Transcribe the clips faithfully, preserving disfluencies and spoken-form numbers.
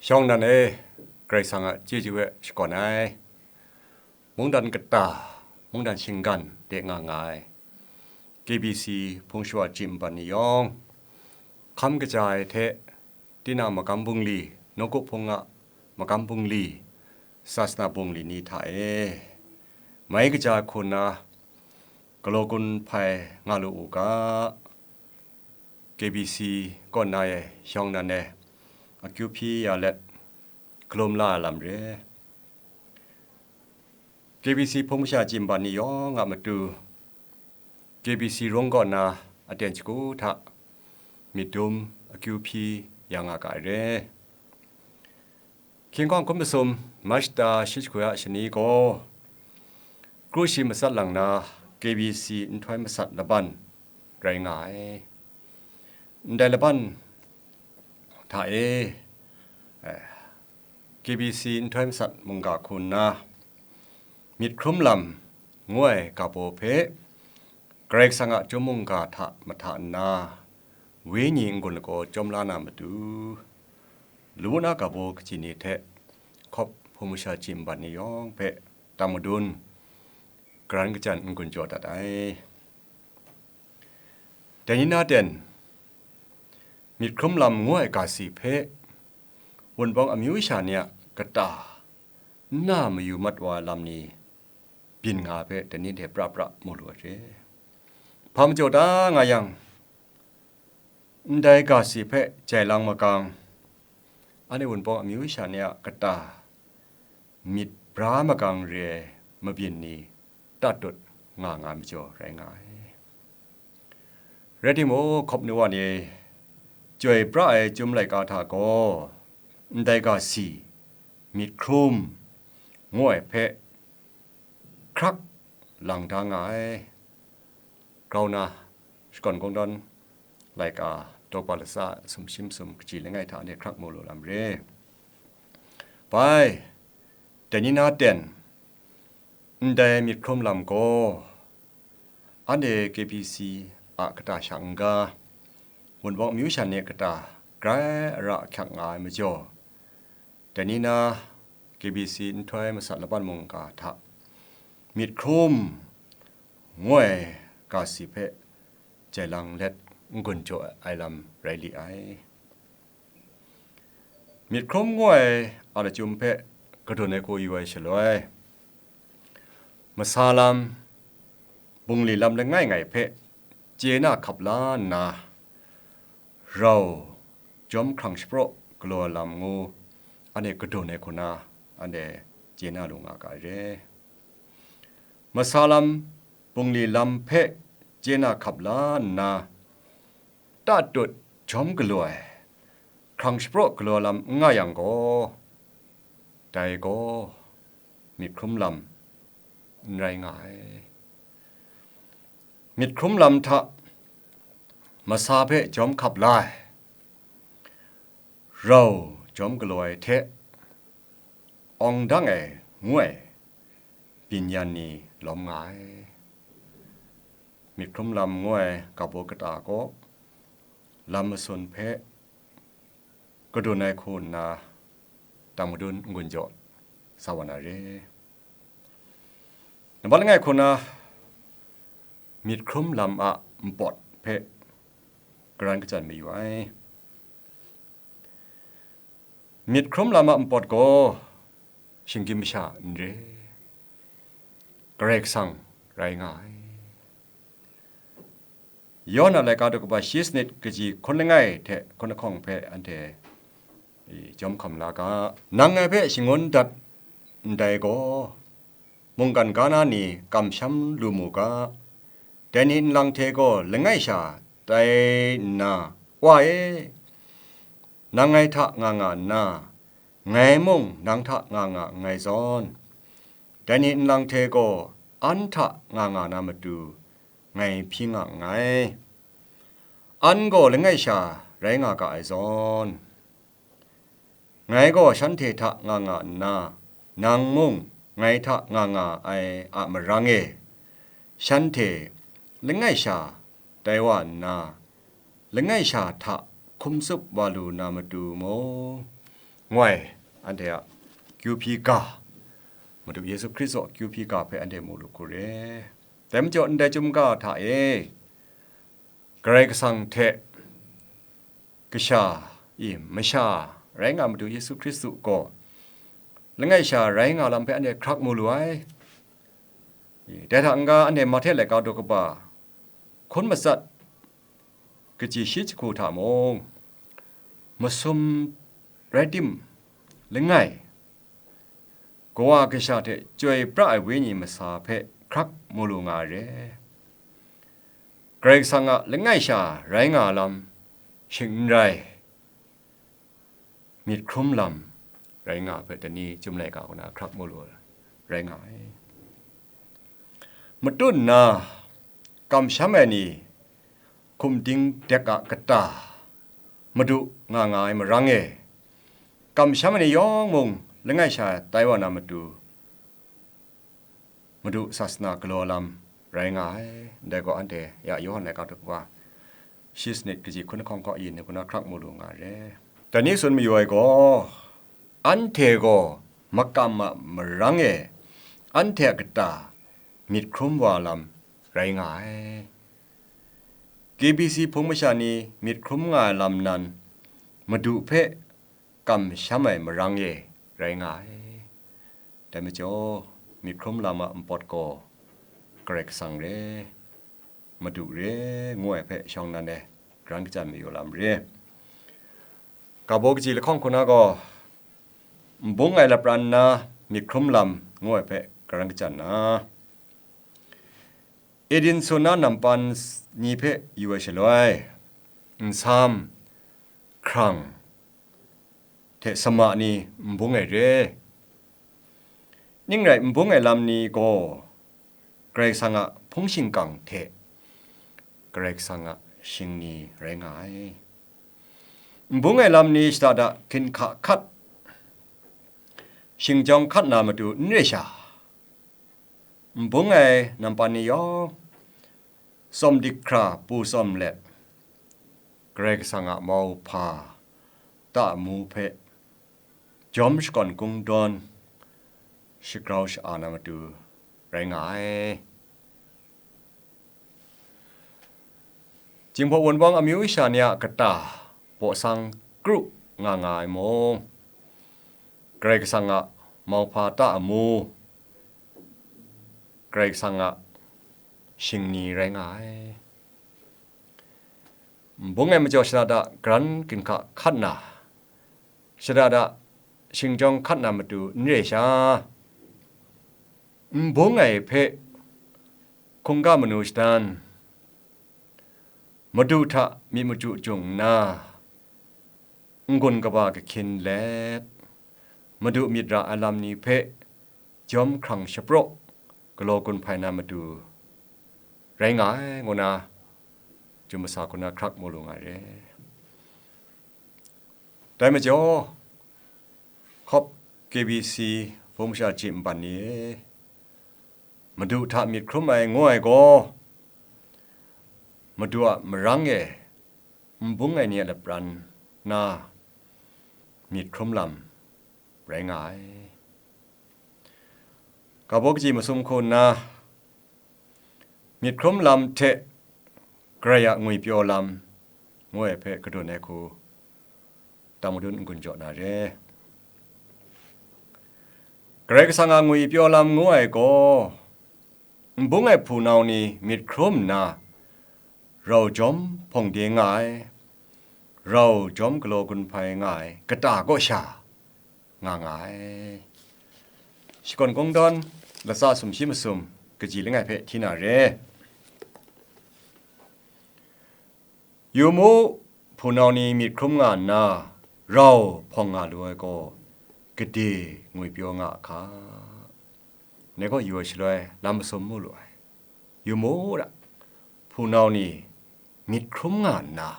Shawng nan e, Karai Kasang a chyeju e shakawn ai, mungdan kata, mungdan shinggan de nga nga ai, K B C hpung shawa chyi nban ni yawng, hkam kaja ai hte, tinang magam bungli, nawku hpung a magam bungli, sasana bungli ni hta e, mai kaja hku nna, galaw gun hpai nga lu u ga, K B C kaw na e shawng nan e akyu hpyi ya let, hkalum la ai lam re. K B C hpung masha chyi nban ni yawng a matu, K B C rung kaw na aten shagu hta myit dum akyu hpyi ya nga ga ai re. Hkying hkawng hkun masum, March ta shi jahku a shani gaw, kru shi matsat lang na K B C nhtoi masat laban rai nga ai. Ndai laban hta e, eh, K B C nhtoi masat mungga hku nna, myit hkrum lam ngu ai ga baw hpe, Karai Kasang a chyum mungga hta mahta nna, wenyi n-gun lagaw chyawm la na matu, lawu na ga baw kaji ni hte hkawp hpung masha chyi nban ni yawng hpe tam madun, karan kajan n-gun jaw dat ai. Dai ni na ten, myit hkrum lam ngu ai ga si hpe, Wunpawng amyu sha ni a kata n na mayu mat wa ai lam ni byin nga ai hpe, dai ni hte pra pra mu lu ai hte, hpa majaw ta nga yang, ndai ga si hpe jai lang makang, anhte Wunpawng amyu sha ni a kata myit bra makang re ai mabyin ni tatut nga nga ai majaw rai nga ai. Rai timung, hkawp ni wa ni, chyoi pra ai chyum laika hta gaw, ndai ga si, myit hkrum, ngu ai hpe, hkrak lang da nga ai. Grau na, shakawn kungdawn laika, daw pa latsa sumshi masum kaji langai hta anhte hkrak mu lu lam re. Bai, dai ni na ten, ndai myit hkrum lam gaw, anhte K B C a kata sha n-ga, Wunpawng amyu sha ni a kata grai ara ahkyak nga ai majaw, dai ni na K B C nhtoi masat laban mungga hta myit hkrum ngu ai ga si hpe jai lang let n-gun jaw ai lam rai li ai. Myit hkrum ngu ai a lachyum hpe kadun ai hku yu ai shaloi, masa lam, bungli lam langai ngai hpe chye na hkap la nna, rau, jawm hkrang shapraw galaw ai lam ngu, anhte kadun ai hku na, anhte chye na lu nga ga ai re. Masa lam, bungli lam hpe chye na hkap la nna, tatut jawm galaw ai, hkrang shapraw galaw ai lam n nga yang gaw, dai gaw myit hkrum lam n rai nga ai. Myit hkrum lam hta masa hpe jawm hkap la ai, rau jawm galaw ai hte, awng dang ai ngu ai byin yan ni lawm nga ai. Myit hkrum lam ngu ai ga baw kata gaw, lam masun hpe kadun ai hku nna, tam madun n-gun jaw sa wa na re. Nambat langai hku na, myit hkrum lam a npawt hpe karan kajan mayu ai. Myit hkrum lam a npawt gaw, shinggyim masha n re, Karai Kasang rai nga ai. Yawhan a laika daw kaba shi sanit kaji hkun langai hte hkun lahkawng hpe anhte, e, jawm hkam la ga. Nang ngai hpe shangun dat ndai gaw, mungkan ga na ni kamsham lu mu ga. Dai ni nlang hte gaw langai sha tai nna, Wa e, nang ngai hta nga nga nna, ngai mung nang hta nga nga nngai zawn, dai ni nlang hte gaw an hta nga nga na matu, ngai hpyi nga nngai. An gaw langai sha rai nga ga ai zawn, ngai gaw shanhte hta nga nga nna, nang mung ngai hta nga nga ai a marang e, shanhte langai sha tai wa nna, langai sha hta hkum tsup wa lu na matu mung, ngoi, anhte a kyu hpyi ga, Madu Yesu Hkristu a kyu hpyi ga hpe anhte mu lu hku re. Dai majaw, ndai chyum ga hta e, Karai Kasang hte kasha, i, masha rai nga Madu Yesu Hkristu gaw, langai sha rai nga lam hpe anhte hkrak mu lu ai. I, dai hta n-ga, anhte Mahte laika daw kaba hkun matsat kaji shi jahku hta mung, masum rai tim, langai, Kawa Kasha hte Chyoi pra ai Wenyi masa hpe hkrak mu lu nga ai re. Karai Kasang a langai sha rai nga lam, shing n rai, myit hkrum lam rai nga ai hpe, dai ni Chyum laika kaw na hkrak mu lu ai rai nga ai. Matut nna, kamsham ai ni, hkum ding dek a kata, Madu nga nga ai marang e, kamsham ai ni yawng mung langai sha tai wa na matu, Madu sasana galaw lam rai nga ai. Ndai gaw, anhte ya Yawhan laika daw kaba shi sanit kaji hkun lahkawng kaw yin ai hku na hkrak mu lu nga ai re. Dai ni tsun mayu ai gaw, anhte gaw makam a marang e anhte a kata myit hkrum wa lam rai nga ai. K B C hpung masha ni myit hkrum nga ai lam nan, Madu hpe kamsham ai marang e rai nga ai. Dai majaw, myit hkrum lam a npawt gaw Karai Kasang re, Madu re, ngu ai hpe shawng nnan e karan kachyan mayu lam re. Ga baw kaji lahkawng hku na gaw, nbung ai lapran na myit hkrum lam ngu ai hpe karan kachyan na, Eden sun na nampan ni hpe yu ai shaloi, nsam, hkrang, hte sama ni nbung ai re. Ning rai, nbung ai lam ni gaw Karai Kasang a hpung shingkang hte Karai Kasang a shingni rai nga ai. Nbung ai lam ni shada da hkinhka hkat, shingjawng hkat na matu n re sha, nbung ai nampan ni yawng tsawm dik hkra pru tsawm let, Karai Kasang a mauhpa ta amu hpe jawm shakawn kungdawn shagrau sha-a na matu rai nga ai. Jinghpaw Wunpawng amyu sha ni a kata baw sang kru nga nga ai mung, Karai Kasang a mauhpa ta amu, Karai Kasang a shingni rai nga ai. Nbung ai majaw shada da karan hkinhka hkat na, shada da shingjawng hkat na matu n re sha, nbung ai hpe hkungga manu shadan, Madu hta myit machyu jung nna, n-gun kaba kahkyin let, Madu myit ra ai lam ni hpe jawm hkrang shapraw galaw gun hpai na matu rai nga ai, ngu na Chyum masa hku na hkrak mu lu nga ai re. Dai majaw, Hkawp K B C hpung masha chyi nban ni e, Madu hta myit hkrum ai ngu ai gaw, Madu a marang e nbung ai ni a lapran na myit hkrum lam rai nga ai. Ga baw kaji masum hku nna, myit hkrum lam hte Karai a ngwipyaw lam ngu ai hpe kadun ai hku, tam madun n-gun jaw na re. Karai Kasang a ngwipyaw lam ngu ai gaw, nbung ai hpunau ni myit hkrum nna, rau jawm hpawng de nga ai, rau jawm galaw gun hpai nga ai kata kaw sha nga nga ai. Shakawn Kungdawn latsa sumshi masum kaji langai hpe hti na re. Yu mu, hpunau ni myit hkrum nga nna, rau hpawng nga lu ai gaw, gade ngwipyaw nga a hka. Dai gaw yu ai shaloi lam masum mu lu ai. Yu mu da, hpunau ni myit hkrum nga nna,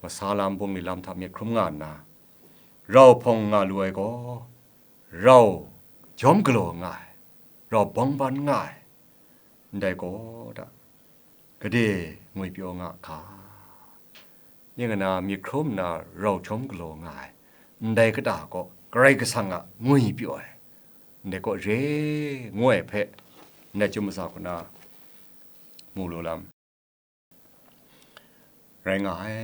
masa lam bungli lam hta myit hkrum nga nna, rau hpawng nga lu ai gaw, rau jawm galaw nga ai, rau bawng ban nga ai, ndai gaw da, gade ngwipyaw nga a hka. Ning ana myit hkrum nna rau jawm galaw nga ai, ndai kata kaw Karai Kasang a ngwi pyaw ai, ndai kaw re ngu ai hpe, ndai chyum masha kaw na mu lu lam rai nga ai.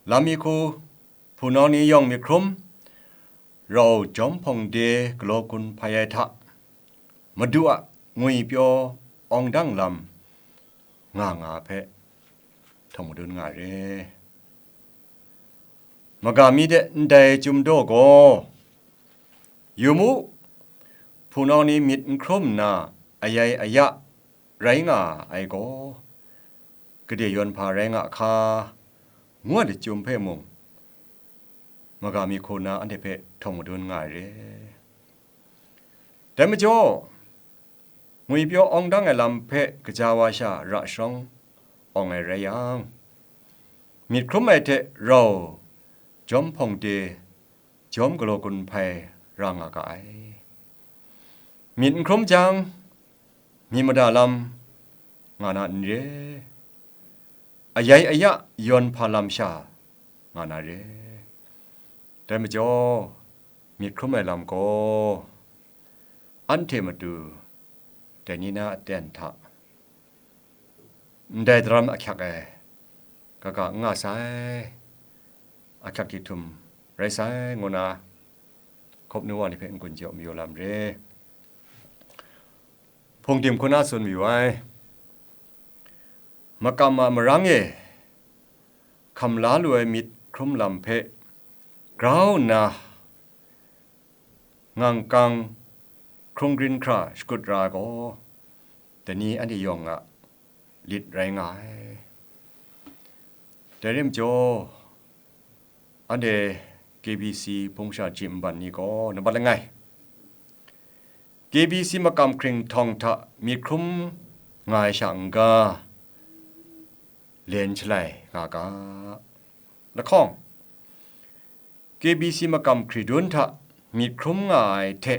Lam mi hku, hpunau ni yawng myit hkrum, rau jawm hpawng de galaw gun hpai ai hta, Madu a ngwi pyaw awng dang lam nga nga hpe htawng madun nga re. Maga mi de ndai chyum daw gaw, yu mu, hpunau ni myit n hkrum nna ayai aya rai nga ai gaw, gade yawn hpa rai nga hka, ngu ai chyum hpe mung, maga mi hku na anhte hpe htawng madun nga ai re. Dai majaw, ngwi pyaw awng dang ai lam hpe gaja wa sha ra sharawng awng ai rai yang, myit hkrum ai hte rau jawm hpawng de jawm galaw gun hpai ra nga ga ai. Myit n hkrum jang, myit mada lam nga na n re, ayai aya yawn hpa lam sha nga na re. Dai majaw, myit hkrum ai lam gaw, anhte matu dai ni na aten hta ndai daram ahkyak ai kaga n nga sai, ahkyak hti htum rai sai, ngu na hkawp nu wa ni hpe n-gun jaw mayu lam re. Hpungdim hku na tsun mayu ai, makam a marang e hkam la lu ai myit hkrum lam hpe grau nna ngangkang hkrung grin hkra shakut ra ai gaw, dai ni anhte yawng a lit rai nga ai. Dai rim jaw, anhte K B C hpung sha jim nban ni gaw nambat langai, K B C makam hkring htawng hta myit hkrum nga ai sha n-ga, len shalai nga ga. Lahkawng, K B C makam hkridun hta myit hkrum nga ai hte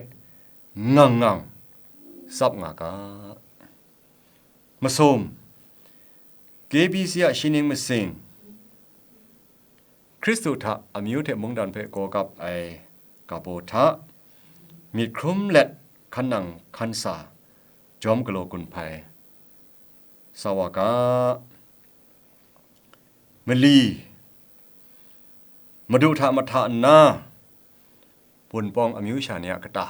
ngang ngang tsap nga ga. Masum, K B C a shi ning masing, Hkristu hta amyu hte mungdan hpe gaw gap ai ga baw hta myit hkrum let hkan nang hkan sa, jawm galaw gun hpai sa wa ga. Mali, Madu hta mahta nna, Wunpawng amyu sha ni a kata,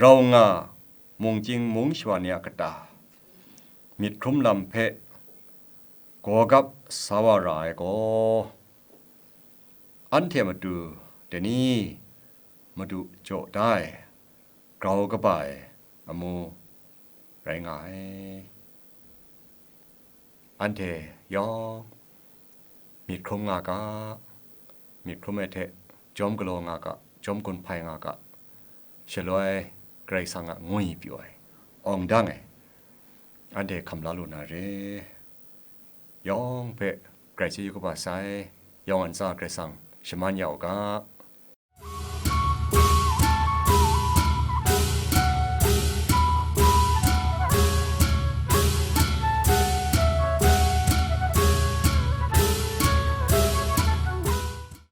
rau nga mungchying mung shawa ni a kata, myit hkrum lam hpe gaw gap sa wa ra ai gaw, anhte matu dai ni Madu jaw da ai, grau kaba ai amu rai nga ai. Anhte yawng myit hkrum nga ga, myit hkrum ai hte jawm galaw nga ga, jawm gun hpai nga ga, shaloi Karai Kasang a ngwi pyaw ai, awng dang ai, anhte hkam la lu na re. Yawng hpe Karai chyeju kaba sai, yawng a ntsa Karai Kasang shaman ya u ga.